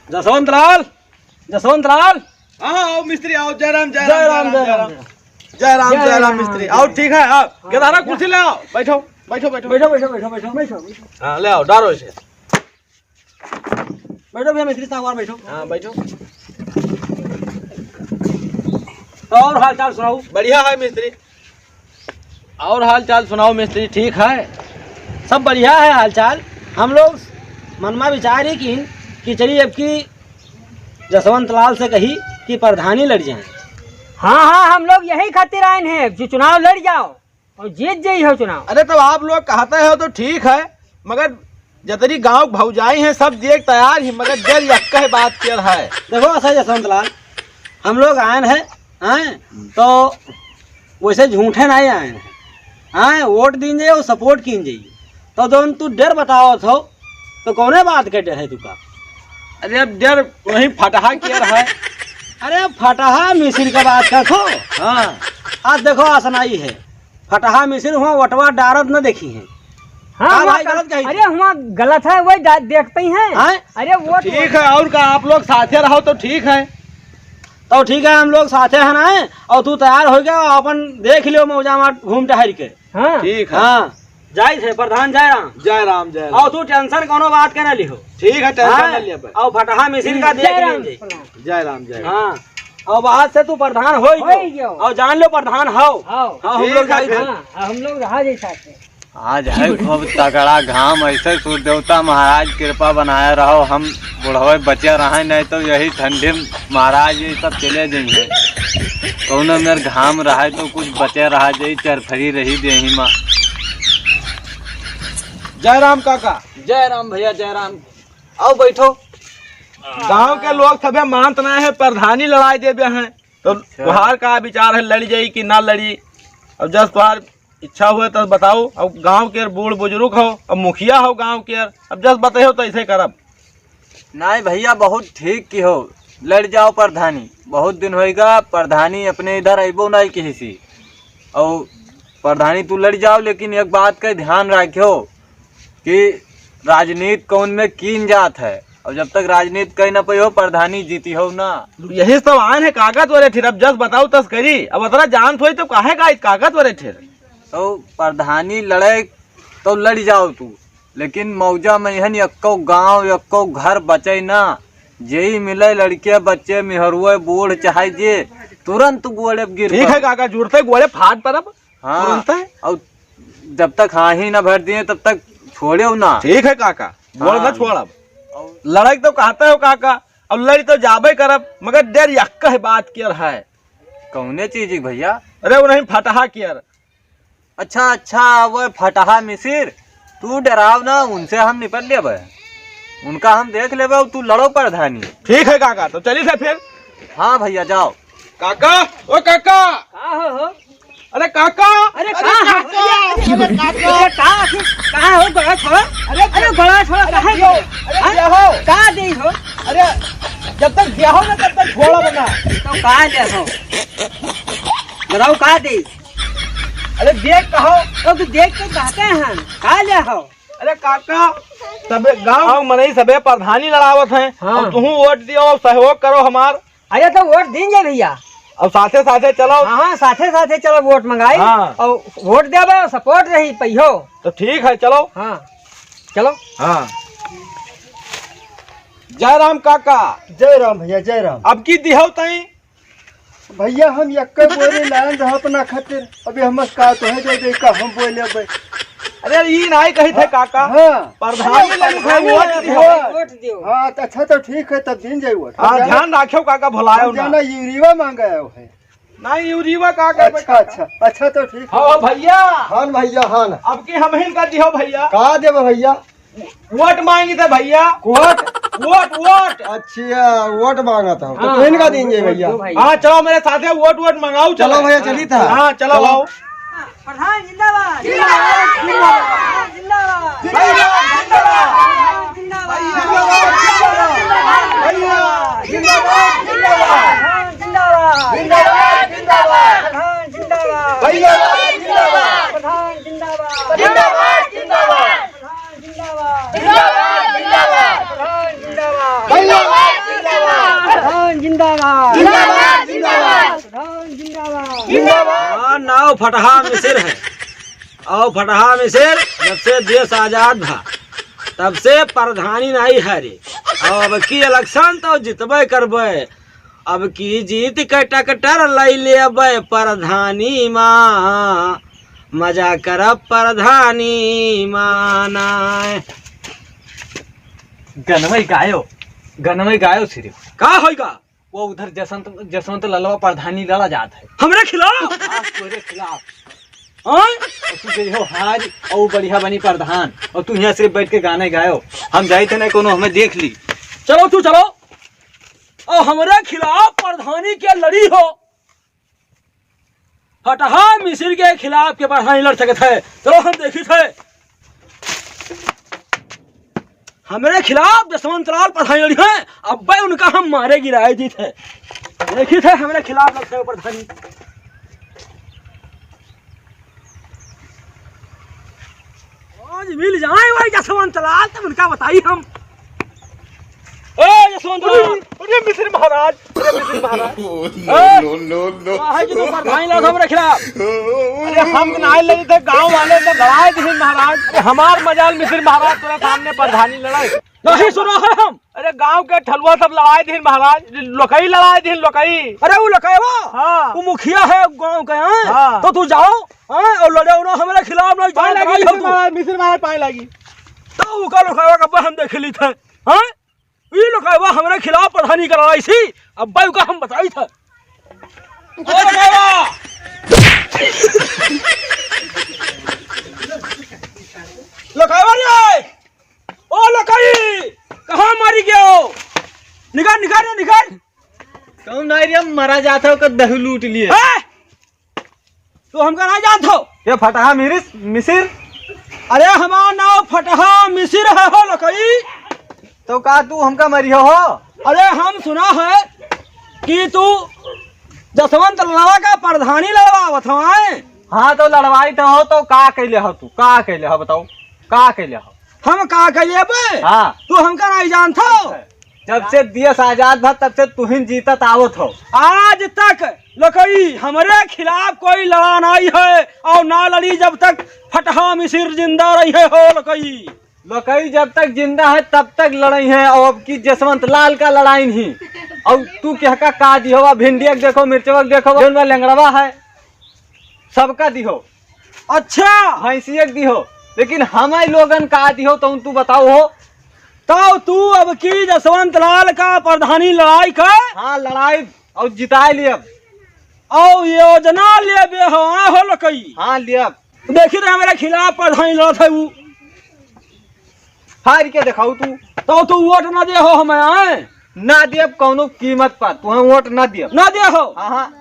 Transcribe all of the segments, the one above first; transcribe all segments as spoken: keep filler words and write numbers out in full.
जसवंत लाल, जसवंत लाल। हाँ, आओ मिस्त्री, आओ। जय राम, जय राम, जय राम, जय राम। जय राम, जय राम मिस्त्री। आओ, ठीक है, आओ। हाँ, गेदहरा कुर्सी ले आओ, बैठो, बैठो, बैठो। बैठो, बैठो, बैठो, बैठो, बैठो। हाँ, ले आओ, डारो इसे। बैठो भैया, मिस्त्री साहब, और बैठो। हाँ, बैठो। तो और हाल चाल सुनाओ? बढ़िया है मिस्त्री। और हाल चाल सुनाओ मिस्त्री, ठीक है? सब बढ़िया है हाल चाल। हम लोग मन मा विचार ही कीन कि चलिए अब की जसवंत लाल से कही कि प्रधानी लड़ जाए। हाँ, हाँ, हम लोग यही खातिर आए हैं कि चुनाव लड़ जाओ और जीत जाई हो चुनाव। अरे, तो आप लोग कहते हो तो ठीक है, मगर जतरी गाँव भौजाई हैं, सब दिए तैयार ही, मगर डर यक्का है बात के है। देखो, ऐसा जसवंत लाल, हम लोग आए हैं, हैं, तो वैसे झूठे नहीं आए हैं, हैं, वोट दीन जाइए और support कीन जाइए। तो जौन तू डर बतावत हो, तो कौने बात के डर है तुका? अरे, अब डर वही फटहा के है। अरे, फटहा मिसिर का बात कर थो। हाँ। आज देखो, आसनाई है, फटहा मिसिर हुआ वोटवा डारत न देखी है। हाँ, का हुआ भाई, गल-, गलत कही? अरे, हुआ गलत है, वही डा-, देखते ही हैं। हैं? अरे, वो तो ठीक है, और का आप लोग साथे रहो तो ठीक है। तो ठीक है, हम लोग साथे हैं ना, और तू तैयार हो गया, अपन देख लियो मौजा मार घूम टहर के। हाँ। ठीक है। हाँ, जाइत है प्रधान जय राम। जय राम, जय राम। और तू tension कोनो बात के ना लिहो। ठीक है, tension हाँ? ना लिया भाई। और फटहा मिसिर का देख जय राम। लीजिए। जय राम, जय राम। हाँ, अब आज से तू प्रधान हो ही होई गयो। गयो। और जान लो प्रधान हो। हाँ। हाँ, हम ठीक लोग है जाइत फिर। हैं। हाँ, हम लोग रहा जाई साथ में। आज है खूब तगड़ा घाम, ऐसे सूर्य देवता महाराज कृपा बनाए रहो, हम बुढ़वे बचे रहे, नहीं तो यही ठंडी में महाराज ये सब चले जाइए। कौनो मेर घाम रहे तो कुछ बचे रहा जाई, चरफरी रही देही मा। जय राम काका। जय राम भैया, जय राम। आओ बैठो। गांव के लोग सभे मानत ना है, प्रधानी लड़ाई देबे हैं, तो अच्छा। तुहार का विचार है, लड़ी जाई कि ना लड़ी? अब जस तुहार इच्छा हुए तो बताओ। अब गांव के बूढ़ बुजुर्ग हो, अब मुखिया हो गांव के, अब जस बताओ तो ऐसे करब। नहीं भैया, बहुत ठीक की हो, लड़ जाओ प्रधानी। बहुत दिन होएगा प्रधानी अपने इधर अइबो नहीं किसी से। और प्रधानी तू लड़ जाओ, लेकिन एक बात का ध्यान रखियो कि राजनीति कौन में कीन जात है, और जब तक राजनीति कही ना पाइयो प्रधानी जीती हो ना। यही सब आन है कागज वाले ठेर, अब जस बताओ तस करी। अब अतरा जानत होई तो काहे का कागज वाले ठेर? तो प्रधानी लड़े तो लड़ जाओ तू, लेकिन मौजा में हन यक्को गांव, यक्को घर बचे ना। जेई मिले, लड़के, बच्चे, मेहरुए, बूढ़, चाहे जे, तुरंत गोड़े गिर ठीक है पड़ो। काका, जुड़ते गोड़े फाट परब। हाँ, तुरंत है। और जब तक हाँही ना भर दिए, तब तक छोड़े ना। ठीक है काका, गोड़ ना हाँ। छोड़ब। और लड़ाई तो कहते हो काका, अब लड़ी तो जाबे करब, मगर डर यक्का है बात के है। कौने चीज की भैया? अरे वो नहीं फटहा के। अच्छा, अच्छा, वो फटहा मिसिर, तू डराव ना, उनसे हम निपट लेबे, उनका हम देख लेबे, तू लड़ो प्रधानी। ठीक है काका, तो चली से फिर। हाँ भैया, जाओ। काका, ओ काका। का हो, हो? अरे काका, अरे अरे का हो? काका, अरे, अरे काका। अरे का हो? कहाँ हो? गोड़ा छोड़ो। अरे अरे गोड़ा छोड़ो, अरे काहे? दियो, अरे हाँ? दियो हो। का दे हो? अरे जब तक दियो हो ना तब तक छोड़ो ना। तो का दे हो? बताओ का दे? अरे देख कहो। तो तू देख के कहते हैं, का ले हो? अरे काका, सबे गांव के मनई सबे प्रधानी लड़ावत हैं। हाँ। अब तुहू वोट दियो और सहयोग करो हमार। अरे तो वोट दीन जाए भैया। अब साथे साथे चलो। हाँ, हाँ, साथे साथे चलो, वोट मंगाई। हाँ। और वोट देबे और support रही पहियो। तो ठीक है, चलो। हाँ, चलो। हाँ। जय राम काका। जय राम भैया, जय राम। अब की दिहो तई? भैया, हम यक्के बोरी लान रहा अपना खातिर। अबे हम का तो है दे दे का हम बोले अबे। अरे, ई नाई कही थे काका। हाँ। प्रधानी अरे, लगी थे, प्रधानी वोट लगी दियो। थे। वोट दियो। हाँ, तो अच्छा तो ठीक है, तब दिन जाई वोट। हाँ, हम जाना, ध्यान रखियो काका, भुलायो हम ना। जाना यूरिया मांगा है। नहीं, यूरिया काका अच्छा, बेटा। अच्छा, अच्छा तो ठीक है। हाँ भैया। हाँ भैया, हाँ। अब की हम ही का दियो भैया। का देबे भैया? वोट मांगी थे भैया। वोट? वोट, वोट। अच्छा, वोट मांगा था। तो हाँ, तो इनका हाँ, देंगे वोट भैया। दो भाई। हाँ, चलो मेरे साथ है, वोट, वोट मंगाओ, चलो चलो। भैया, चली था। हाँ, चलो, चलो। आओ। प्रधान जिंदाबाद। जिंदाबाद। जिंदाबाद। जिंदाबाद। फटहा मिसिर है। और फटहा मिसिर जब से देश आजाद भा, तब से प्रधानी नाहीं है रे। और अब की election तो जितबे करबे। अब की जीत के tractor लई लेबे प्रधानी मा, मजा करब प्रधानी मा ना। गनवई गायो, गनवई गायो सिर्फ। का होइगा? वो उधर जसवंत, जसवंत ललवा प्रधानी लड़ा जात है। हमरे खिलाफ? हाँ, तोरे खिलाफ। हाँ? और तू जइहो हार, और वो बढ़िया बनी प्रधान, और तू यहाँ सिर्फ बैठ के गाने गायो। हम जाइत है ना, कोनो हमें देख ली। चलो तू चलो, और हमरे खिलाफ प्रधानी के लड़ी हो। फटहा मिसिर के खिलाफ के प्रधानी लड़ सकत है। चलो हम देखित है। हमरे खिलाफ जसवंत लाल प्रधानी लड़ी हैं, अब्बे उनका हम मारे गिराए जीत है। देखित है हमरे खिलाफ लड़ते हुए प्रधानी। आज मिल जाए वही जसवंत लाल, तब उनका बताई हम। ए, जसवंत लाल। अरे, अरे, मिसिर महाराज, अरे, मिसिर महाराज। Oh, no, ए, no, no, no। काहे कि तू प्रधानी लड़त हमरे खिलाफ? अरे, हम तो नाहीं लड़े थे, गांव वाले तो लड़ाए दिहिन महाराज। अरे, हमार मजाल मिसिर महाराज, तोरे सामने प्रधानी लड़ाए। नहीं सुना है हम। अरे, गांव के ठलुआ सब लड़ाए दिहिन महाराज, लोकई लड़ाए दिहिन, लोकई। अरे, वो लोकई वो? हाँ। वो मुखिया है गांव के, हैं? हाँ। तो तू जाओ, हैं? और लड़े उन्हों हमरे खिलाफ नहीं, पाए जाओ, लागी लड़ाई हो तू। महाराज, मिसिर महाराज पाए लागी। तो वो का लोकई वो कब हम देख ली थे, हैं? ई लोकवा हमरे खिलाफ प्रधानी का लड़ाई सी, अब्बा का हम बताई था। ओ लोकवा! लोकवा रे! ओ लोकई! कहाँ मारी गयो? निकर, निकर रे, निकर! कौन आई रे, मरा जात है, ओकर दही लूट लिए। हैं? तू हमका नाहीं जानत हो? ये फटहा मिरिस, मिसिर? अरे हमार नाव फटहा मिसिर है हो लोकई। तो का तू हमका मरिहो हो? अरे हम सुना है कि तू जसवंत लाल का प्रधानी लड़वावत हो, आए? हाँ तो लड़वाई तो हो, तो का कैले हो तू? का कैले हो बताओ? का कैले हो? हम का कहिए बे? हाँ। तू हमका नाहीं जानत हो? जब से देश आजाद भा तब से तुहिन जीतत आवत हो। आज तक लोकई हमरे खिलाफ कोई लड़ा नाहीं है और ना लड़ी जब तक फटहा मिसिर जिंदा रही है हो लोकई। लोकई जब तक जिंदा है तब तक लड़ई है और अब की जसवंत लाल का लड़ाई नहीं। और तू केहका का दिहो, भिंडिया के देखो, मिर्चवा के देखो, जौन बा लेंगड़वा है। सबका दिहो। अच्छा। भैंसिया के दिहो, लेकिन हमारे लोगन का दिहो तो तू बताओ हो। तो तू अब की जसवंत लाल का प्रधानी लड़ाई का? हाँ, लड़ाई और जिताए लिए अब। और योजना लेबे हो, हाँ हो लोकई। हाँ, लिए अब। देखी तो हमारे खिलाफ प्रधानी लड़त है ऊ। हार के देखाऊ तू। तो तू वोट ना दे हो हमें, आए? ना देब कौनो कीमत पर, तुहें वोट ना देब। ना दे हो? हाँ, हाँ।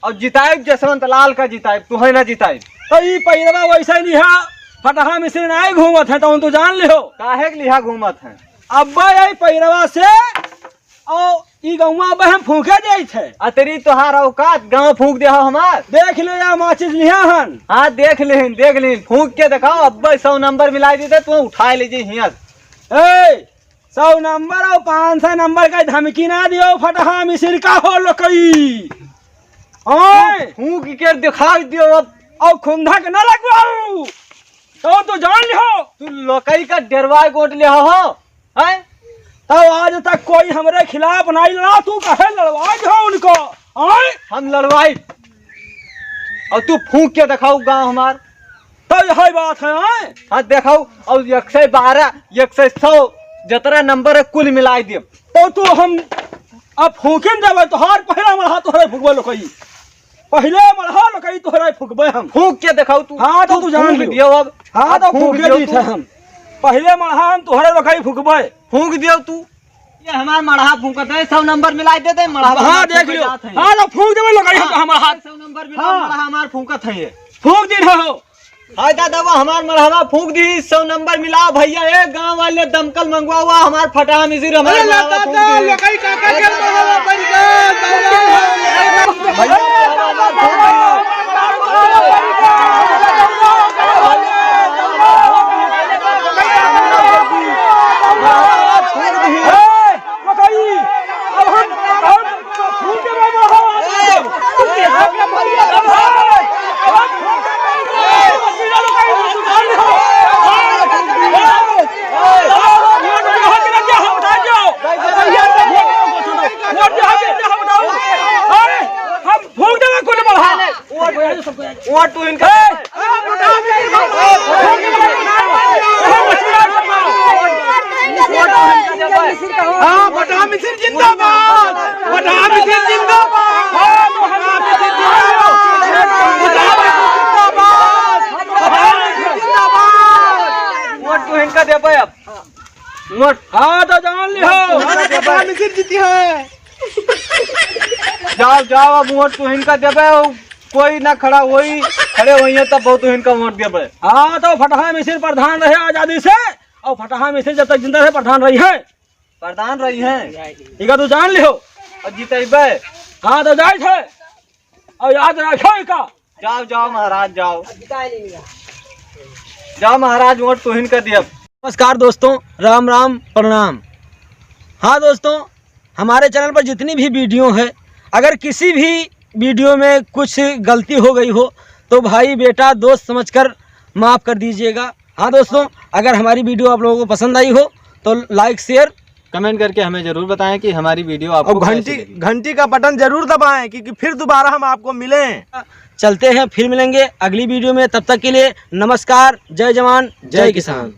और जिताइब जसवंत लाल का जिताइब, तुहें ना जिताइब। तो ई पैरवा वैसे नहीं है, फटहा मिसिर नाहीं घूमत है, तो तू जान लिहो। काहे के लिहा घूमत है? अब्बा यही पैरवा से और ई गौवा अब हम फूंके जाइत है। अतरी तोहार औकात, गाँव फूंक दे हो हमार। देख ले या माचिस लिहा हन। हाँ, देख लेहिन, देख लेहिन, फूंक के देखाओ, अब्बे सौ नंबर मिलाई देते, तू उठाए लीजिए हियाँ से। ए, सौ नंबर और पाँच सौ नंबर का धमकी ना दियो, फटहा मिसिर का हो लोकई। ओए, फूंक के दिखाई दियो अब। और खुंधक न लगवाऊ, तो तू जान लिहो। तू लोकई का डेरवाए गोट लिहा हो। हैं? तब आज तक कोई हमरे खिलाफ नाहीं लड़ा, तू कहे लड़वाई हो उनको? हैं? हम लड़वाई। और तू फूंक के देखाऊ गाँव हमार। तो यही बात है, हैं? हाँ, देखाऊ। और एक सौ बारह, एक सौ, सौ, जतरा नंबर है, कुल मिलाई देब। तो तू हम अब फूंकिन देबे, तोहार पहला मड़हा तोहरे फुकबे लोकई। पहिले मड़हा लोकई तोहरे फुकबे हम। फूंक के देखाऊ तू। हाँ, तो तू तू जान फूंक लियो। दियो अब। हाँ, अब तो फूंक फूंक दियो दीत तू। है हम। पहिले मड़हा हम तोहरे लोकई फुकबे। फूंक दियो तू। ये हमार मड़हा फूंकत है, सौ नंबर मिलाई देते, मड़हा हाँ, फूंकत देख है, लियो। जात है। हाँ, तो फूंक देबे लोकई हम हाँ, हमार हाथ। सौ नंबर मिला, हाँ। मड़हा हमार फूंकत है ये। फूंक दी रहो। हाय दादा, वो हमार मड़हवा फूंक दी, सौ नंबर मिलाओ भैया। ए गांव वाले, दमकल मंगवा हुआ, हमार फटहा मिसिर, हमार अरे मड़हवा दादा, फूंक दी। लोकई काका के मड़हवा बन गया, दादा। भैया, मड़हवा फूंक दी। मड़हवा फूंक दी। ए, लोकई, अब हम, अब फूंक के मड़हवा। ए, ए, भैया, मड़हवा। वोट तुहिन का। हाँ, पटहा मिसिर जिंदाबाद, पटहा मिसिर जिंदाबाद, पटहा मिसिर जिंदाबाद, पटहा मिसिर जिंदाबाद, पटहा मिसिर जिंदाबाद। वोट तुहिन का देबे अब। वोट। हाँ, तो जान लिहो। वोट पटहा मिसिर जीती है। जाओ, जाओ, अब वोट तुहिन का देबे, कोई ना खड़ा होई, खड़े होई है तब बहुत तुहिन का वोट देबे। हाँ, तो पटहा मिसिर प्रधान रहे आजादी से, और पटहा मिसिर जब तक जिंदा रहे प्रधान रही है। प्रधान रही है। इका तू जान लिहो। और जीतेबे। हाँ, तो जाए थे। और याद रखो इका। जाओ, जाओ महाराज, जाओ। जाओ महाराज, वोट तुहिन का दिया। नमस्कार दोस्तों, राम राम, प्रणाम। हाँ दोस्तों, हमारे चैनल पर जितनी भी वीडियो है, अगर किसी भी वीडियो में कुछ गलती हो गई हो तो भाई बेटा दोस्त समझकर माफ़ कर दीजिएगा। हाँ दोस्तों, अगर हमारी वीडियो आप लोगों को पसंद आई हो तो लाइक, शेयर, कमेंट करके हमें ज़रूर बताएं कि हमारी वीडियो आपको और घंटी, कैसी लगी। घंटी का बटन जरूर दबाएं, क्योंकि फिर दोबारा हम आपको मिलें। चलते हैं, फिर मिलेंगे अगली वीडियो में। तब तक के लिए नमस्कार, जय जवान, जय जय किसान। किसान।